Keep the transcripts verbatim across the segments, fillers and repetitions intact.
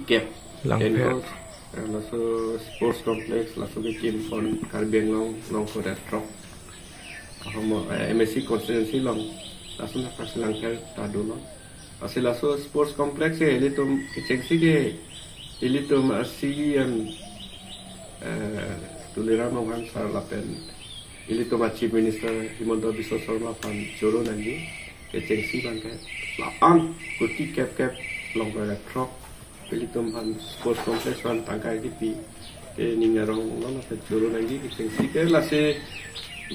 Kep. Langpher. Ten crore, eh, laso sports complex, laso kekim pon Karbi Anglong along kodak throk. Ahom, eh, M A C constituency along, laso na pas Langpher ta dolo. Lasi laso sports complex ke ilitum kechengsi ke ilitum a C E M, eh, Tuliram Ronghang sir lapen ilitum a Chief Minister Himanta Biswa Sarma aphan choro nangji, kechengsi abang ke la-an koti kep kep along kodak throk ilitum aphan sports complex aphan tangka kipi ke ning arong non ape choro nangji kechengsi ke. Lasi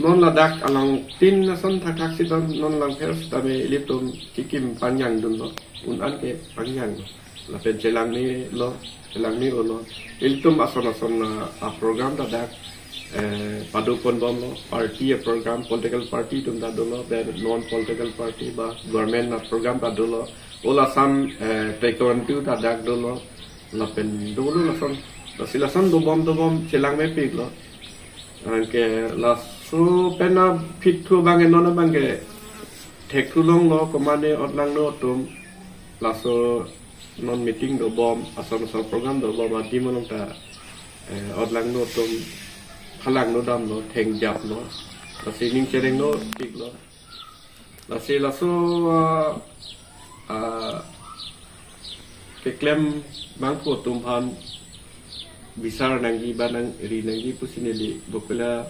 non ladak along tin ason thakthak si don non Langpher sitame ilitum kekim pangjang dunlo, un-an ke pangjang lo. Lapen chelang me lo, chelang me-olo. Ilitum ason ason, ah, a program ta dak, eh, pado pon bomlo, party a program, political party atum ta dolo, then non political party ba government a program ta dolo. All Assam, eh, taekwondo ta dak dolo. Lapen dolo lason. Lasi lason dobom dobom chelang mepiklo. Anke laso pen aphitthu abang ke non abang ke thekthu longlo, komatne otlangno atum laso non meeting dobom, ason ason program dobom adim along ta, eh, otlangno atum phalangno damlo, thengjaplo. Lasi ning cherengno piklo. Lasi laso, ah, ah, keklem abangphu atum aphan bisar nangji ba nangri nangji pusi neli Bokila,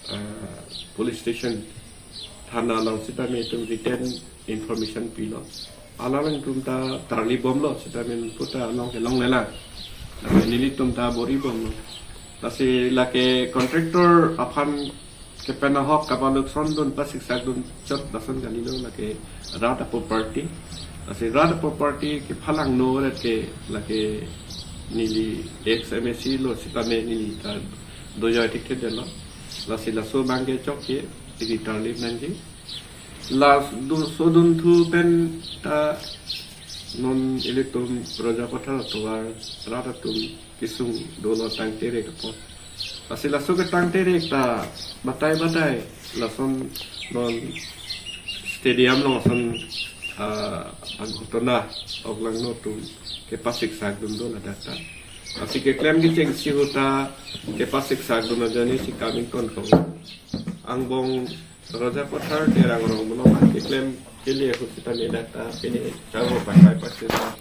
ah, police station thana along sitame itum written information pilo. Alanglitum ta tarli bomlo sitame puta along kelong lela. Lake nelitum ta bor-i bomlo. Lasi lake contractor aphan kepen ahok kapaluk son dun pasiksak dun chot lason kalilo, lake rat aproperty. Lasi rat aproperty kephalangno ret ke lake neli ex M A C lo sitame neli ta dojoi thekthedetlo. Lasi laso abang ke chokche ili tarlip nangji. Laso dunthu pen ta non ilitum Rajapathar atovar rat atum kesung dolo tangte rek apot. Lasi laso ketangte rek ta batai batai lason non stadium along ason, ah, aghotona oklangno atum kepasiksak dun do ladak ta. Lasi keklem kechengsi ahut ta kepasiksak dun ajoine si kam ingtonkok. Angbong Rajapathar Terang arong mono keklem kele ahut sitame dak ta pini charo pakai pasita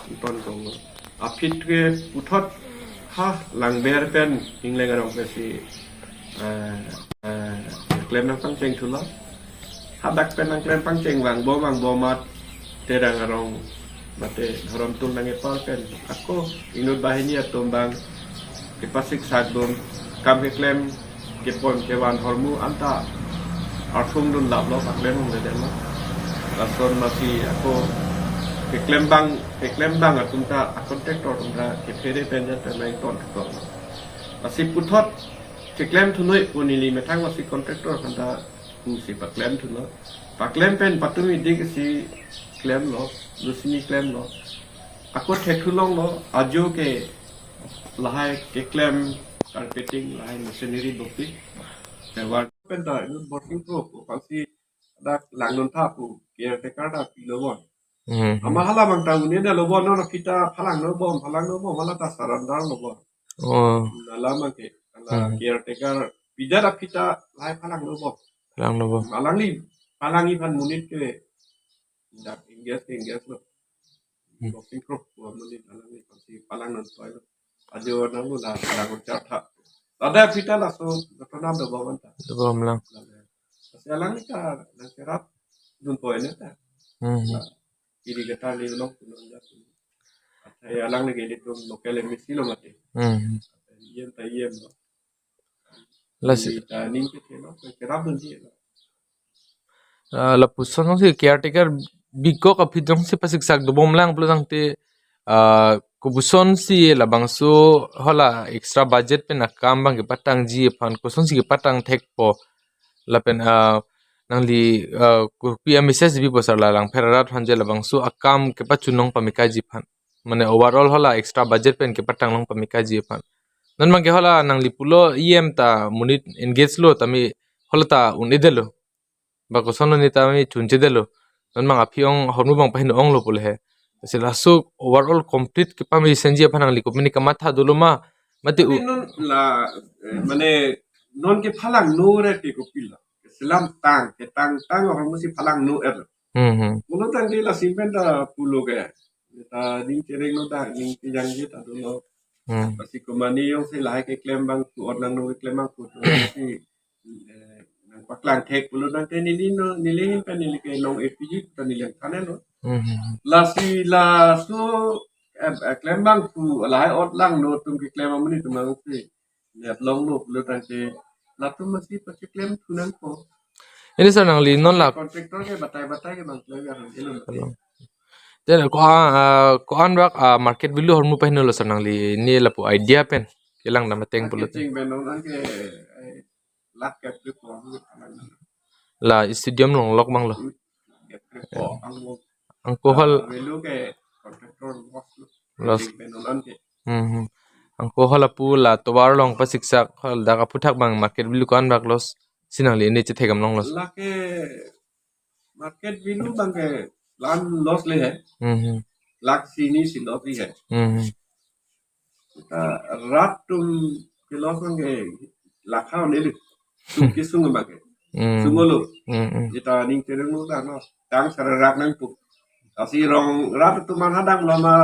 ingtonkok. Aphi ke puthot ha Langpher pen Ingleng arong pensi, eh, eh, klem nangpangcheng thulo. Hadak pen nangklem pangcheng vangbom vangbom amat Terang arong mate Dhorom Tung nangkepar pen ako inut banghini atum abang kepasiksak dun, kam keklem kepon kevan ahormu anta arthung dun laplo, paklem dunledetlo. Lason masi ako keklem abang, keklem abang atum ta a contractor atum ta kephere pen jan ta nangtontoklo. Masi puthot keklem thunoi pu neli methang masi contractor aphan ta pusi paklem thulo. Paklem pen patumi dik si klemlo, dusini klemlo. Ako thekthu longlo, ajo ke lahai keklem carpeting, lahai masonry dopik. Te war pen ta inut Borsing Kro pu aphansi dak langnon tha pu caretaker ta pilo bon. Hmm, hmm. Ama hala abang ta un-edetlo bon, non aphi ta phalangno bom, phalangno bom, hala ta surrender lo bon. Oh. Hala abang ke, hala, hmm, caretaker pidet aphi ta lahai phalangno bom. Phalangno bom. Alangli, alangli aphan monit ke dak engage, engage lo. Hmm. Borsing Kro pu amonit alangli aphansi phalangnon toilo. Ajo nang lo la phalang chatha. Ladak aphi ta laso ghotona dobom anta. Dobom lang. Lasi alangli ta nangkerap dun poi ne ta. Hmm. La, ili kata ni long punon ja. Athai alangli ke ilitum local M A C lo mati. Hmm. Yen ta yen lo. Lasi ili ta ning ke thelo, kerap dunji lo. Ah, lapuson si caretaker bikok aphi jongsi pasiksak dobom lang pulo tangte, ah, kopuson si labangso hala extra budget pen akam abang kepatangji aphan kosonsi kepatang thekpo. Lapen, ah, nangli, ah, kopi a message bipo sir la Langpher arat aphan je labangso akam kepachunlong pamekaji aphan. Mane overall hala extra budget pen kepatang long pamekaji aphan. Non abang ke hala nangli pulo E M ta monit engage lo tame hala ta un-edetlo. Ba koson lo ne tame chunchedetlo. Non abang aphi ong ahormu abang pahin onglo pulo he. Sila so overall complete kepame senji aphan nangli kopine kamatha dolo ma, mate u- Tapi non la, eh, mane non kephalangno re ke kopilo. Selam tang, ketang tang orang mesti phalangno er. Hmm, hmm. Pulo tangte lasi pen ta pulo ke. Ta ning chereng lo ta, ning tijang je ta dolo. Hmm. Lasi komane jongsi lahai keklem abang pu, or nangno keklem abang pu, to lasi, eh, nangpaklang thek pulo tangte neli no, neli hin pen neli ke long A P G ta neli than-et lo. Hmm, hmm, hmm. Lasi laso, eh, eh, klem abang pu lahai or langno atum keklem amonit atum abang si. Net longlo pulo tangte latum masi pacheklem thu nangpo. Ini sir, nangli non la contractor ke batai batai ke bang klem ya, hang elun. Hello. Then ko, ah, ko-anbak, ah, market value ahormu pahino lo sir, nangli ne lapu idea pen kelang dam ateng pulo. Marketing pen non ke, eh, lakh kep le ko. La stadium along lok abang lo. Kep le ko ang mo. Angko hal. Ah, value ke contractor loss lo. Loss. Marketing pen non ke. Hmm, hmm. Angko hal apu la tovar along pasiksak hal dak aphuthak abang market value ko-anbak loss, si nangli ne chethek damlong loss. Lake market value abang ke lan loss le he. Hmm, hmm. Lakh isi hini si loss le he. Hmm, hmm. Ta rat atum ke loss abang ke lakha only. Sum kesung abang ke. Hmm. Sung olo. Hmm, hmm. Jita ning tereng lo ta no. Tang sara rat nangpu. Lasi rong rat atum aphan hadang lo ma,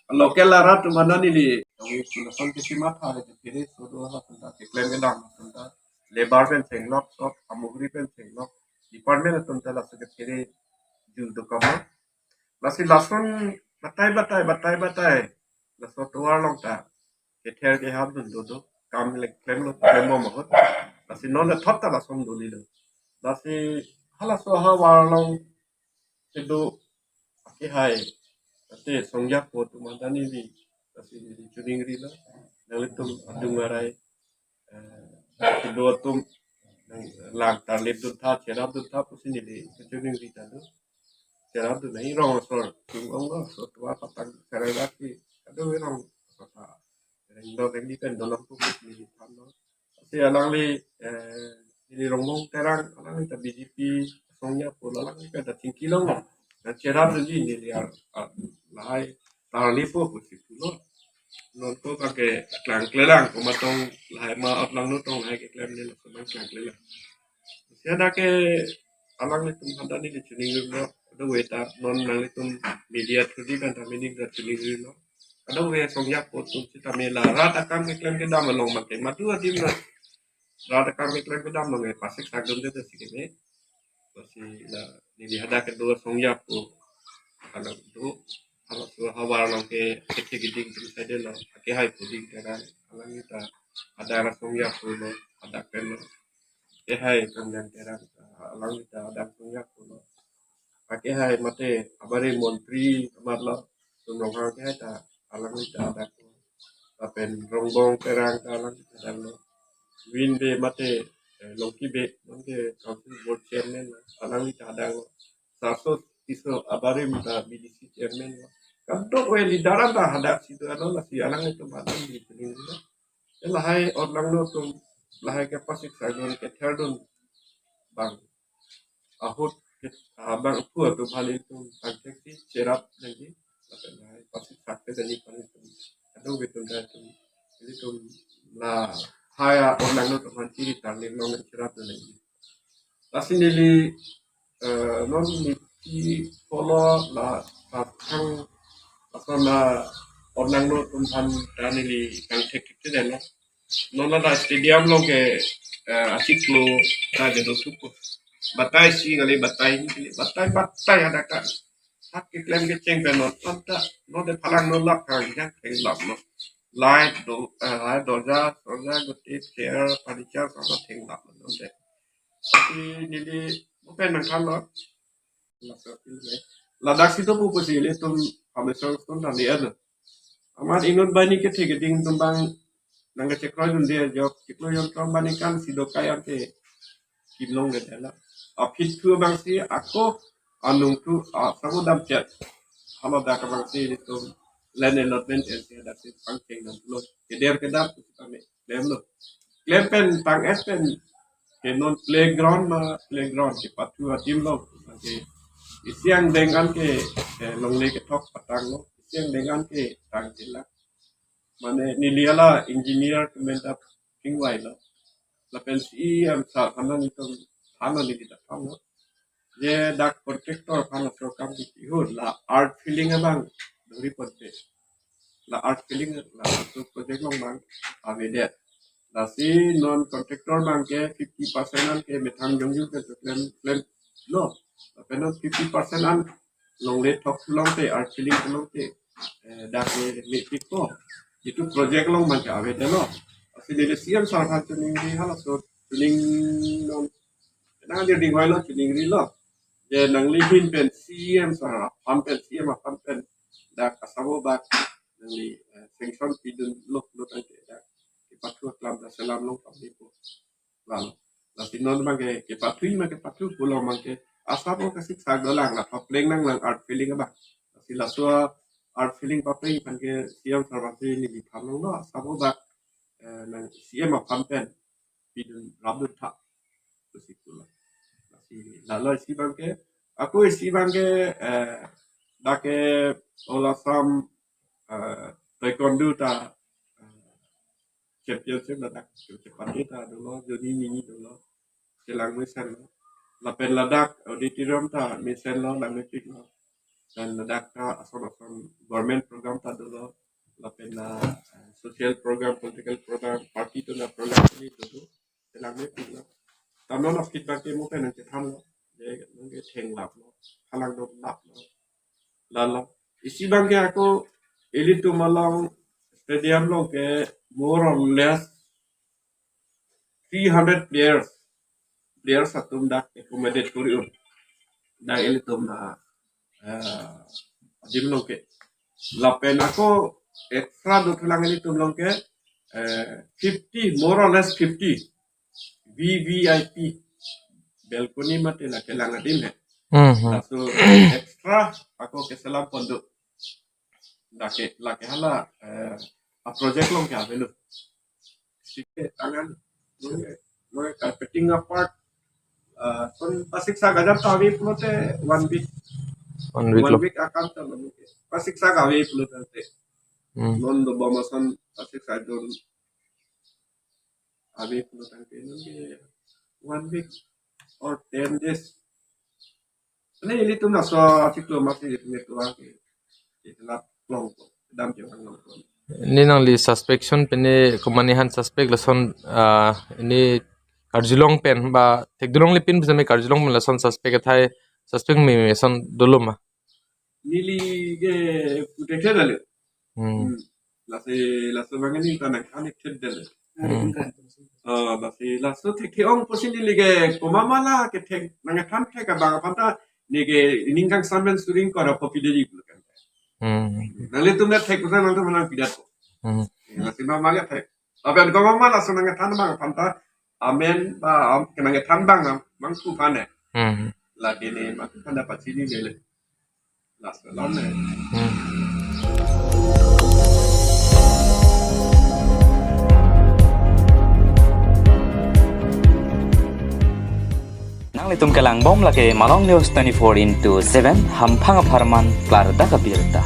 local rat atum aphan neli. Rong itu lason kesi matha le phere so do ha atum ta keklem kedam atum ta. Labour pen chenglok, sot samugri pen chenglok. Department atum ta laso ke phere ju do kamo. Lasi lason batai batai batai batai. Laso tovar along ta kether kehap dun do do. Kam le klem lo, klem bom ahut. Lasi non le thot ta lason doli lo. Lasi halaso ahavar along kedo akehai. Lasi songja po atum aphan ta neli. Lasi neli choningri lo. Nanglitum adung arai, eh, kedo atum nanglang tarlip dun tha, cherap dun tha pusi neli choningri ta do. Cherap dun nai rong asor, tung ong lo, so tovar patang serai laki. Aduh, rong asor ta. Reng do reng di pen dolong pupuk neli than lo. Si alangli, eh, neli Rongbong Terang, alangli ta B J P songja pulo, alangli pen ta chingki longlo. Na cherap dunji neli ar, ar, lahai tarlip po pusi pulo. Non ko kake klangklelang, komat tong lahai ma or langno tong lahai keklem neli laso abang klangklelang. Si hadak ke alanglitum aphan ta neli choningri lo, aduh we ta non nanglitum media through di kan ta neli ta choningri lo. Kadokave songja po atum sitame la rat akam keklem kedam along abang ke madu adim lo. Rat akam keklem kedam abang ke pasiksak dunde si keme. Lasi la neli hadak kedo songja po. Kalau do, kalau so ahavar along ke kethek keding atum saide lo. Akehai pu ding keran. Alangli ta hadak songja po lo, hadak pen lo. Akehai atum dang keran. Alangli ta hadak songja po lo. Akehai mate abarim montri amat lo, atum Ronghang akehai ta alangli ta hadak. Lapen Rongbong Terang ta alangli ta hadak lo. Vin Bey mate, eh, Longki Bey, non ke council board chairman lo, alangli ta hadak lo. Sarso Tisso abarim ta B D C chairman lo. Kadokave leader an ta hadak si do, ano lasi alanglitum aphan ta neli choningri lo. Lahai or langno atum lahai ke pasiksak dun, kether dun abang ahut ke, ah, abang pu atum aphan ilitum angthek si cherap nangji. Lapen lahai pasiksak ke jani aphan ilitum, kadokave atum ta ilitum, ilitum lahai or langno atum aphan chiri tarlip long cherap nangji. Lasi neli, eh, non neli follow la pathang, lason la or langno atum aphan ta neli kangthek thekthedet lo. Non la stadium along ke, eh, achiklo ta kedo thupo. Batai isi kali, batai hini kali, batai batai hadak ta. Hat keklem kecheng pen non, non ta, non de phalangno lap kang jang theng lap lo. Light do, eh, light dorja, dorja, gotei, chair, furniture, sabo theng lap lo non de. Si neli open nangthan lo. Ladak si do pupusi ilitum pamesong stone than di ano. Amat inut banghini kethek keding atum abang nangkechekroi dunde ajok, chiklo jontro abang ni kan si do kai ante kim longledet lo. Aphi thu abang si ako anung thu, ah, sabo damchet. Haladak abang si ilitum land allotment pen si hadak si pangcheng damlo. Keder kedam pusi kami klem lo. Klem pen tang-et pen ke non playground ma, playground kepathu adim lo. Lake Isi angdeng an ke, eh, longle kethok patanglo. Isi angdeng an ke tang tilak. Mane neli hala engineer ke menta pingvailo. Lapen C E M sir aphan nelitum thanlo, neli ta thanlo. Je dak contractor aphan laso akam kipi ahut la earth filling abang duri ponte. La earth filling laso project along abang avedet. Lasi non contractor abang ke fifty percent an ke methang jongjung ke klem, klemlo. Lapen non fifty percent an longle thok thu longte, earth filling thu longte, eh, dak ke mepikpo. Itum project along abang ke avedetlo. Lasi neli C E M sir aphan chiningri, halaso chining non nang dir dingvailo, chiningrilo. Je nangli ahin pen C E M sir aphan pen, C E M aphan pen dak asabo bak nangli, eh, sanction pidunlo pulo tangte dak kepathu aklam ta selam long pamlipo. Lalo. Lasi non abang ke kepathu ma kepathu pulo abang ke asabo kasiksak dolang, la papleng nanglang earth filling abang. Lasi laso earth filling papleng aphan ke C E M sir aphan si neli thanlo, asabo bak, eh, nang C E M aphan pen pidun rapdun tha. Pusi pulo. Lasi lalo isi abang ke, ako isi abang ke, eh, dak ke All Assam, eh, Taekwondo ta, eh, championship ladak kepate ta dolo, joni nini dolo. Kelang mesenlo. Lapen ladak auditorium ta mesenlo, lang mepiklo. Dan ladak ta ason ason government program ta dolo. Lapen la, eh, social program, political program, party atum la program ini dolo. Kelang mepiklo. Tamnon of kit abang ke mo pen nangchethanlo. Je nang ke thenglaplo. Halangdunlaplo. Lalo. Isi abang ke ako ilitum along stadium along ke more or less three hundred players. Players atum dak accommodate kori-un. Dak ilitum na, eh, adim along ke. Lapen ako extra dothulang ilitum along ke, eh, fifty, more or less fifty. V V I P. Balcony mate la kelang adim he. Hmm, hmm. Laso extra ako keselam pon do. Lake, lake hala, eh, a project along ke avelo. Sike tangan, mo, mo carpeting apart, eh, son pasiksak ajat ta ave pulote one week. One week One lo. Week akam ta lo mo ke. Pasiksak ave pulo tangte. Hmm. Non dobom ason pasiksak don ave pulo tangte non ke one week or ten days. Ini, ilitum laso achiklo masi ilitum itu lagi. Itulah kelompok, dam jawang kelompok. Ini nangli suspicion pen ini komat aphan suspect lason, ah, ini karjulong pen ba thekdunlongle pin bisa me karjulong pen lason suspect athai, suspect me, me son dolo ma. Neli ke puthekthe dale. Hmm. Hmm. Lasi, laso abang ke neli ta nangthan thekthe dale. Hmm. Oh, lasi laso thekthe ong pusi neli ke komat ma la kethek nangthan thek abang aphan ta neli ke ning kangsam pen suring kora kopi deri pulo kan. Hmm. Nanglitum nangthek pusi nangtum nangpidat ko. Hmm. Lasi ma ma kethek. Lapen komat ma laso nangthan abang aphan ta amen ba am kenang kethan abang am mangku aphan he. Hmm. Lake ne mangku aphan ta pachini mele. Laso alam he. Hmm. Nanglitum kelangbom lake Malong News twenty-four into seven, hamphang apharman klardak abirta.